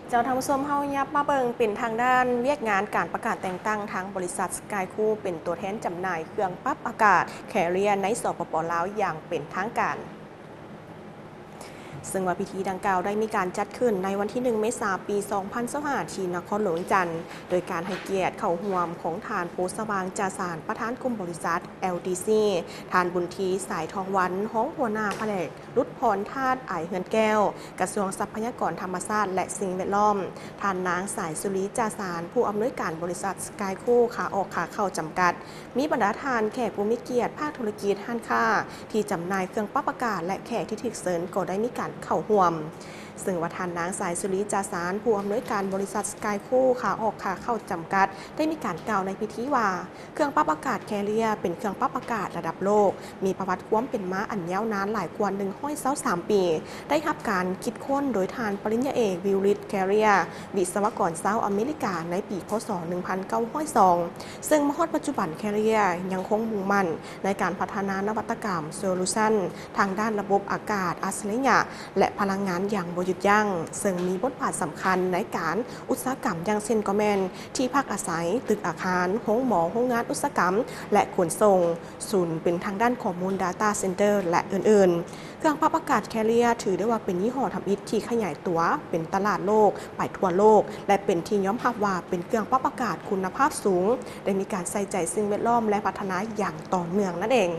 ເຈົ້າ ທ່ານຜູ້ຊົມ, ເຮົາຫຍັບມາເບິ່ງເປັນທາງດ້ານວຽກງານການປະກາດແຕ່ງຕັ້ງທາງບໍລິສັດ Skyco ເປັນຕົວແທນຈຳໜ່າຍເຄື່ອງປັບອາກາດ Carrier ໃນ ສປປ ລາວ ຢ່າງເປັນທາງການ. ເຊິ່ງວ່າພິທີດັ່ງກ່າວໄດ້ມີການຈັດຂຶ້ນໃນວັນທີໜຶ່ງ ເມສາ ປີສອງພັນຊາວຫ້າ ທີ່ນະຄອນຫຼວງວຽງຈັນ ໂດຍການໃຫ້ກຽດເຂົ້າຮ່ວມຂອງທ່ານ ໂພສະຫວ່າງ ຈາສານ ປະທານກຸ່ມບໍລິສັດ ແອລທີຊີ, ທ່ານ ບຸນທີ ສາຍທອງວັນ ຮອງຫົວໜ້າພະແນກ ຫຼຸດຜ່ອນທາດອາຍເຮືອນແກ້ວ ກະຊວງຊັບພະຍາກອນທຳມະຊາດ ແລະ ສິ່ງແວດລ້ອມ, ທ່ານນາງ ສາຍສຸລີ ຈາສານ ຜູ້ອຳນວຍການບໍລິສັດ Skyco ຂາອອກຂາເຂົ້າຈຳກັດ, ມີບັນດາທ່ານແຂກຜູ້ມີກຽດພາກທຸລະກິດ, ຮ້ານຄ້າທີ່ຈຳໜ່າຍເຄື່ອງປັບອາກາດ ແລະ ແຂກທີ່ຖືກເຊີນກໍໄດ້ມີການເຂົ້າຮ່ວມ. ເຊິ່ງວ່າທ່ານນາງ ສາຍສຸລີ ຈາສານ ຜູ້ອຳນວຍການບໍລິສັດ Skyco ຂາອອກຂາເຂົ້າຈຳກັດ ໄດ້ມີການກ່າວໃນພິທີວ່າ ເຄື່ອງປັບອາກາດ Carrier ເປັນເຄື່ອງປັບອາກາດລະດັບໂລກ, ມີປະຫວັດຄວາມເປັນມາອັນຍາວນານຫຼາຍກວ່າໜຶ່ງຮ້ອຍຊາວສາມປີ, ໄດ້ຮັບການຄິດຄົ້ນໂດຍທ່ານປະລິນຍາເອກ ວິວລິດ ແຄເຣຍ ວິສະວະກອນຊາວອາເມລິກາ ໃນປີ ພ.ສ. ໜຶ່ງພັນເກົ້າຮ້ອຍສອງ ເຊິ່ງມາຮອດປັດຈຸບັນ Carrier ຍັງຄົງມຸ່ງໝັ້ນໃນການພັດທະນານະວັດຕະກຳ ໂຊລູຊັນ ທາງດ້ານລະບົບອາກາດອັດສະລິຍະ ແລະ ພະລັງງານຢ່າງບໍ່ຢຸດຢັ້ງ, ເຊິ່ງມີບົດບາດສຳຄັນໃນການອຸດສາຫະກຳ ຢ່າງເຊັ່ນກໍແມ່ນ ທີ່ພັກອາໄສ, ຕຶກອາຄານ, ໂຮງໝໍ, ໂຮງງານອຸດສາຫະກຳ ແລະ ຂົນສົ່ງ, ສູນເປັນທາງດ້ານຂໍ້ມູນ Data Center ແລະ ອື່ນໆ. ເຄື່ອງປັບອາກາດ Carrier ຖືໄດ້ວ່າເປັນຍີ່ຫໍ້ທຳອິດທີ່ຂະຫຍາຍຕົວເປັນຕະຫຼາດໂລກໄປທົ່ວໂລກ ແລະ ເປັນທີ່ຍອມຮັບວ່າເປັນເຄື່ອງປັບອາກາດຄຸນນະພາບສູງ, ໄດ້ມີການໃສ່ໃຈສິ່ງແວດລ້ອມ ແລະ ພັດທະນາຢ່າງຕໍ່ເນື່ອງນັ້ນເອງ.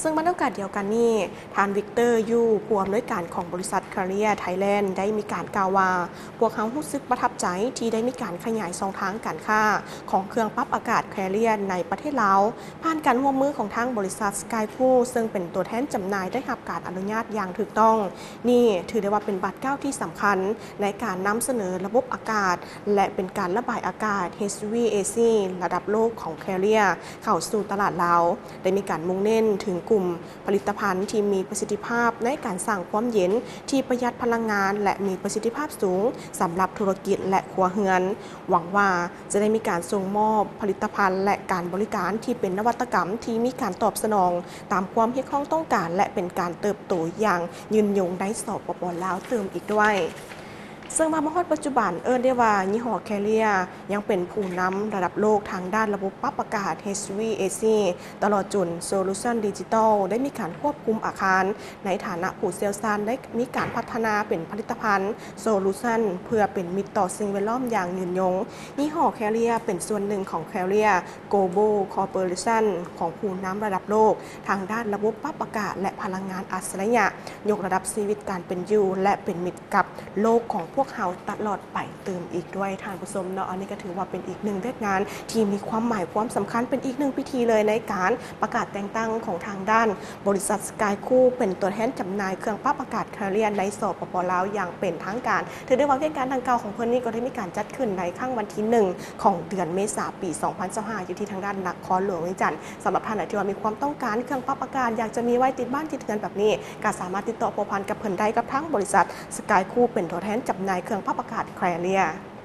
ເຊິ່ງໃນໂອກາດດຽວກັນນີ້, ທ່ານ ວິກເຕີ ຢູ ຜູ້ອຳນວຍການຂອງບໍລິສັດ Carrier Thailand ໄດ້ມີການກ່າວວ່າ, ພວກເຮົາຮູ້ສຶກປະທັບໃຈທີ່ໄດ້ມີການຂະຫຍາຍຊ່ອງທາງການຄ້າຂອງເຄື່ອງປັບອາກາດ Carrier ໃນປະເທດລາວ, ຜ່ານການຮ່ວມມືຂອງທາງບໍລິສັດ Skyco ເຊິ່ງເປັນຕົວແທນຈຳໜ່າຍໄດ້ຮັບການອະນຸຍາດຢ່າງຖືກຕ້ອງ. ນີ້ຖືໄດ້ວ່າເປັນບາດກ້າວທີ່ສຳຄັນໃນການນຳສະເໜີລະບົບອາກາດ ແລະ ເປັນການລະບາຍອາກາດ ເອຊ ວີ ເອ ຊີ ລະດັບໂລກຂອງ Carrier ເຂົ້າສູ່ຕະຫຼາດລາວ. ໄດ້ມີການມຸ່ງເນັ້ນເຖິງກຸ່ມຜະລິດຕະພັນທີ່ມີປະສິດທິພາບໃນການສ້າງຄວາມເຢັນທີ່ປະຢັດພະລັງງານ ແລະ ມີປະສິດທິພາບສູງສຳລັບທຸລະກິດ ແລະ ຄົວເຮືອນ. ຫວັງວ່າຈະໄດ້ມີການສົ່ງມອບຜະລິດຕະພັນ ແລະ ການບໍລິການທີ່ເປັນນະວັດຕະກຳທີ່ມີການຕອບສະໜອງຕາມຄວາມຮຽກຮ້ອງຕ້ອງການ ແລະ ເປັນການເຕີບໂຕຢ່າງຍືນຍົງໃນ ສປປ ລາວ ຕື່ມອີກດ້ວຍ. ເຊິ່ງວ່າມາຮອດປັດຈຸບັນເອີ້ນໄດ້ວ່າຍີ່ຫໍ້ Carrier ຍັງເປັນຜູ້ນຳລະດັບໂລກທາງດ້ານລະບົບປັບອາກາດ ເອຊ ວີ ເອ ຊີ ຕະຫຼອດຈົນໂຊລູຊັນດິຈິຕອລໄດ້ມີການຄວບຄຸມອາຄານ ໃນຖານະຜູ້ຊ່ຽວຊານໄດ້ມີການພັດທະນາເປັນຜະລິດຕະພັນໂຊລູຊັນເພື່ອເປັນມິດຕໍ່ສິ່ງແວດລ້ອມຢ່າງຍືນຍົງ. ຍີ່ຫໍ້ Carrier ເປັນສ່ວນໜຶ່ງຂອງ Carrier Global Corporation ຂອງຜູ້ນຳລະດັບໂລກທາງດ້ານລະບົບປັບອາກາດ ແລະ ພະລັງງານອັດສະລິຍະ, ຍົກລະດັບຊີວິດການເປັນຢູ່ ແລະ ເປັນມິດ ກັບໂລກຂອງພວກເຮົາຕະຫຼອດໄປຕື່ມອີກດ້ວຍ ທ່ານຜູ້ຊົມເນາະ. ອັນນີ້ກໍຖືວ່າເປັນອີກໜຶ່ງວຽກງານທີ່ມີຄວາມໝາຍຄວາມສຳຄັນ, ເປັນອີກໜຶ່ງພິທີເລີຍໃນການປະກາດແຕ່ງຕັ້ງຂອງທາງດ້ານບໍລິສັດ Skyco ເປັນຕົວແທນຈຳໜ່າຍເຄື່ອງປັບອາກາດ Carrier ໃນ ສປປ ລາວ ຢ່າງເປັນທາງການ. ຖືໄດ້ວ່າວຽກງານດັ່ງກ່າວຂອງເພິ່ນນີ້ກໍໄດ້ມີການຈັດຂຶ້ນໃນຄັ້ງວັນທີໜຶ່ງຂອງເດືອນເມສາ ປີສອງພັນຊາວຫ້າ ຢູ່ທີ່ທາງດ້ານນະຄອນຫຼວງວຽງຈັນ. ສຳລັບທ່ານໃດທີ່ວ່າມີຄວາມຕ້ອງການເຄື່ອງປັບອາກາດ ຢາກຈະມີໄວ້ຕິດບ້ານຕິດເຮືອນແບບນີ້ ກໍສາມາດຕິດຕໍ່ພົວພັນກັບເພິ່ນໄດ້ກັບທາງບໍລິສັດ Skyco ເປັນຕົວແທນຈຳໜ່າຍເຄື່ອງປັບອາກາດ Carrier.